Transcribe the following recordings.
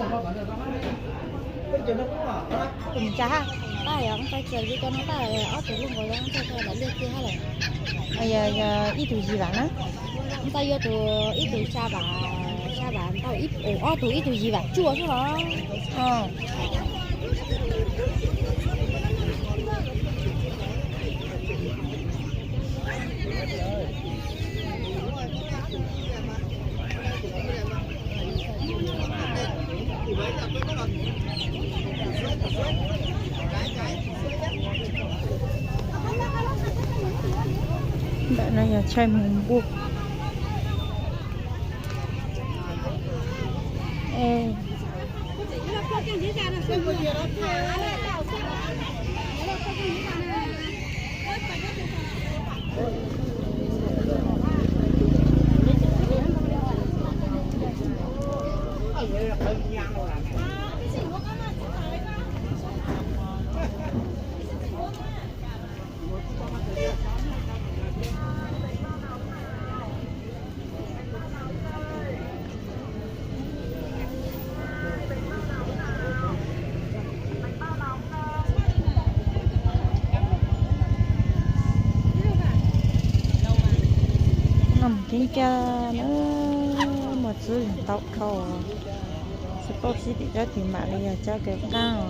Tus tsa ha, tab yog ntxhais txawm yus cov no tab ob tug luj nkaus yog ntxhais txawm lam liaj kiag ha lawm. Yog ib tug yim vam na. Ntxhais yuav tus ib tug xya vam, xya vam ntau, ob tug ib tug yim vam cuaj xwb los. Ntawm no yog chaw mus npuj. Noj keeb caj na, muaj txwv tau dhau, tsis paub sib tim cov tim mam li yog cov kawg qaab os.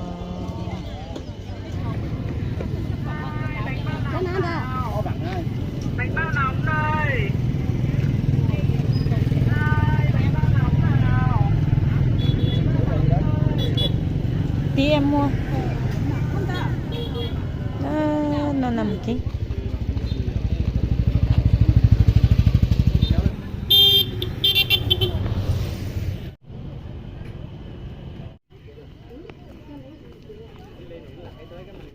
Tiag muaj. No nam keeb.